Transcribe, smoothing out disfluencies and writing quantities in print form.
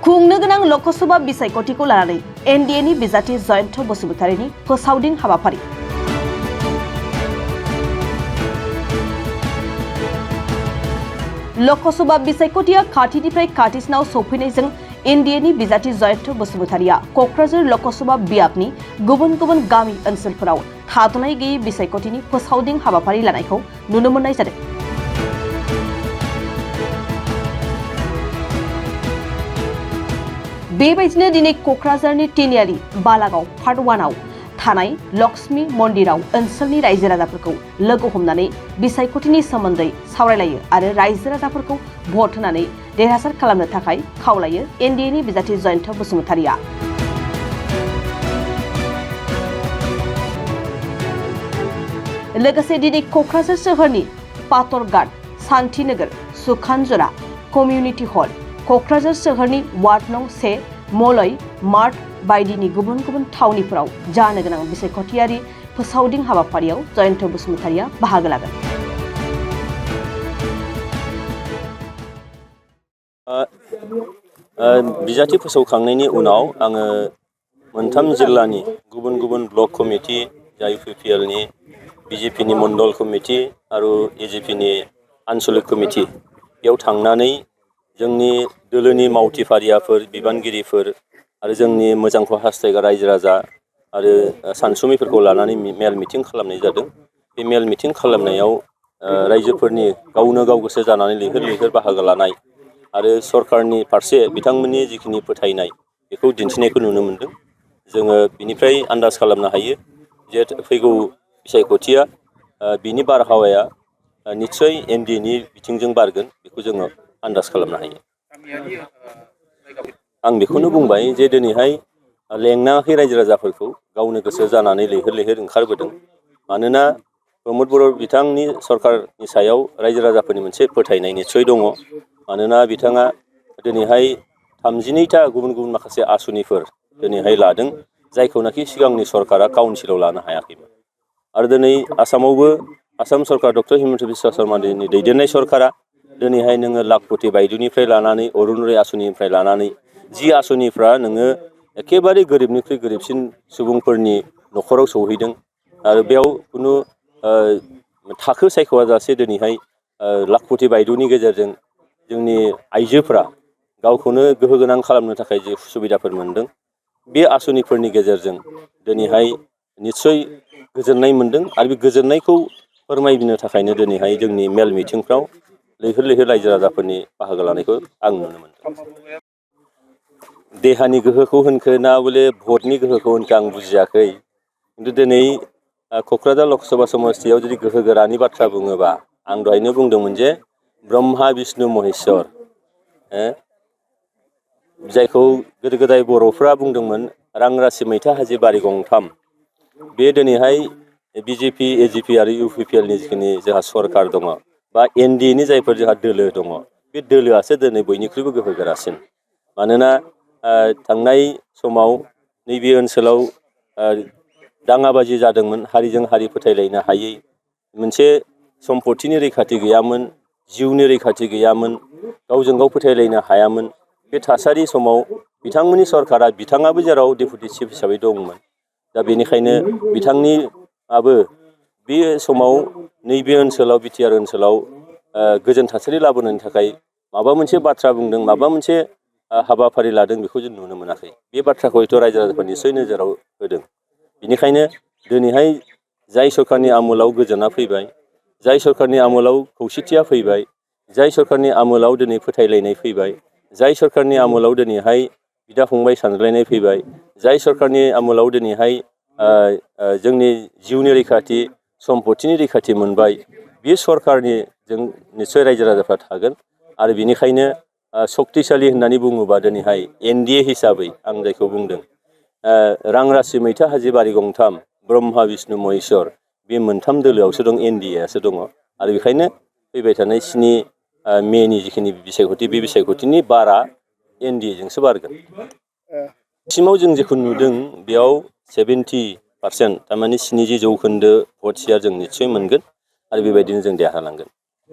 खुंनो गोनां लकसभा बिसायख'थिखौ लानानै एनडिएनि बिजाथि यख'थ बसुमतारीनि फोसावदिं हाबाफारि। लकसभा बिसायख'थिया खाथिनिफ्राय खाथिसिनाव सौफैनायजों एनडिएनि बिजाथि यख'थ बसुमतारीया क'क्राझार लकसभा बियाबनि गुबुन गुबुन गामि ओनसोलफोराव थाद'नाय गैयै बिसायख'थिनि फोसावदिं हाबाफारि लानायखौ नुनो मोननाय जादों। बेबायदिनो दिनै क'क्राझारनि तिनियाली बालागाव पार्ट 1आव थानाय लक्ष्मी मन्दिराव ओनसोलनि रायजो राजाफोरखौ लोगो हमनानै बिसायख'थिनि सोमोन्दै सावरायलायो आरो रायजो राजाफोरखौ भट होनानै देरहासार खालामनो थाखाय खावलायो एनडिएनि बिजाथि यख'थ बसुमतारीया। लोगोसे दिनै क'क्राझार सोहोरनि पातरघाट, शान्तिनगर, सुखानजरा, कमिउनिटि हल, क'क्राझार सोहोरनि वार्ड नं 1 मलय मार्ट बायदिनि गुबुन गुबुन थावनिफोराव जानो गोनां बिसायख'थियारि फोसावदिं हाबाफारियाव यख'थ बसुमतारीया बाहागो लागोन। बिजाथि फोसावखांनायनि उनाव आङो मोनथाम जिल्लानि गुबुन गुबुन ब्लक कमिटि, इउपिपिएलनि, बिजेपिनि मण्डल कमिटि आरो एजिपिनि आन्चलिक कमिटि बेयाव थांनानै जोंनि दोलोनि मावथिफारियाफोर, बिबानगिरिफोर आरो जोंनि मोजांखौ हास्थायग्रा रायजो राजा आरो सानसुमैफोरखौ लानानै मेल मिटिं खालामनाय जादों। बे मेल मिटिं खालामनायाव रायजोफोरनि गावनो गाव गोसो जानानै लैहोर लैहोर बाहागो लानाय आरो सरकारनि फारसे बिथांमोननि जिखिनि फोथायनाय बेखौ दिन्थिनायखौ नुनो मोनदों। जोङो बिनिफ्राय आन्दाज खालामनो हायो जे फैगौ बिसायख'थिया बिनि बारहावाया निस्सय एनडिएनि बिथिंजों बारगोन, बेखौ जोङो आन्दाज खालामनो हायो। आं बेखौनो बुंबाय जे दिनैहाय लेंनाखै रायजो राजाफोरखौ, गावनो गोसो जानानै लैहोर लैहोर ओंखारबोदों। मानोना प्रमद बर' बिथांनि सरकारनि सायाव रायजो राजाफोरनि मोनसे फोथायनाय निस्सय दङ। मानोना बिथाङा दिनैहाय 32टा गुबुन गुबुन माखासे आसनिफोर दिनैहाय लादों, जायखौनाखि सिगांनि सरकारा काउन्सिलाव लानो हायाखैमोन। आरो दिनै आसामावबो आसाम सरकार डक्टर हिमन्त बिश्व शर्मानि दैदेननाय सरकारा दिनैहाय नोङो लाखपति बायदुनिफ्राय लानानै अरुनदय आसनिनिफ्राय लानानै जि आसनिफ्रा नोङो एखेबारे गोरिबनिख्रुइ गोरिबसिन सुबुंफोरनि न'खराव सौहैदों आरो बेयाव खुनु थाखो सायख'वाजासे दिनैहाय लाखपति बायदुनि गेजेरजों जोंनि आइजोफोरा गावखौनो गोहो गोनां खालामनो थाखाय जे सुबिदाफोर मोनदों, बे आसनिफोरनि गेजेरजों दिनैहाय निस्सय गोजोननाय मोनदों। आरो बे गोजोननायखौ फोरमायनो थाखायनो दिनैहाय जोंनि मेल मिटिंफ्राव लैहोर लैहोर रायजो राजाफोरनि बाहागो लानायखौ आं नुनो मोनदों। देहानि गोहोखौ होनखो ना बले भटनि गोहोखौ होनखो आं बुजियाखै, खिन्थु दिनै क'क्राझार लकसभा समस्तियाव जुदि गोहो गोरानि बाथ्रा बुङोबा आं दहायनो बुंदोंमोन जे ब्रह्मा बिष्णु महेश्वर, जायखौ गोदो गोदाय बर'फ्रा बुंदोंमोन रांरासि मैथा हाजि बारि गंथाम। बे दिनैहाय बिजेपि, एजिपि आरो इउपिपिएलनि जिखिनि जोंहा सरकार दङ बा एनडिएनि जायफोर जोंहा दोलो दङ, बे दोलोआसो दिनै बयनिख्रुइबो गोहो गोरासिन। मानोना थांनाय समाव नैबे ओनसोलाव दाङाबाजि जादोंमोन, हारिजों हारि फोथायलायनो हायै, मोनसे सम्पतिनि रैखाथि गैयामोन, जिउनि रैखाथि गैयामोन, गावजों गाव फोथायलायनो हायामोन। बे थासारि समाव बिथांमोननि सरकारा, बिथाङाबो जेराव डेपुटि चिफ हिसाबै दंमोन, दा बेनिखायनो बिथांनियाबो बे समाव नैबे ओनसोलाव बिटिआर ओनसोलाव गोजोन थासारि लाबोनायनि थाखाय माबा मोनसे बाथ्रा बुंदों, माबा मोनसे हाबाफारि लादों, बेखौ जों नुनो मोनाखै। बे बाथ्राखौ हयथ' रायजो राजाफोरा निस्सय नोजोराव होदों। बेनिखायनो दिनैहाय जाय सरकारनि आमोलाव गोजोना फैबाय, जाय सरकारनि आमोलाव खौसेथिया फैबाय, जाय सरकारनि आमोलाव दिनै फोथायलायनाय फैबाय, जाय सरकारनि आमोलाव दिनैहाय बिदा फंबाय सानज्लायनाय फैबाय, जाय सरकारनि आमोलाव दिनैहाय जोंनि जिउनि रैखाथि, सम्पतिनि रैखाथि मोनबाय, बे सरकारनि जों निस्सय रायजो राजाफ्रा थागोन। आरो बेनिखायनो सक्तिशालि होननानै बुङोबा दिनैहाय एनडिए हिसाबै आं जायखौ बुंदों रांरासि मैथा हाजि बारि गंथाम, ब्रह्मा बिष्णु महेश्वर, बे मोनथाम दोलोआवसो दं, एनडिएआसो दङ। आरो बेखायनो फैबाय थानाय 7 मेनि जिखिनि बिसायख'थि, बे बिसायख'थिनि बारा एनडिएजोंसो बारगोन। सिमाव जों जेखौ नुदों बेयाव 70%, थारमाने 70% भट शेयार जों निस्सय मोनगोन आरो बेबायदिनो जों देरहालांगोन।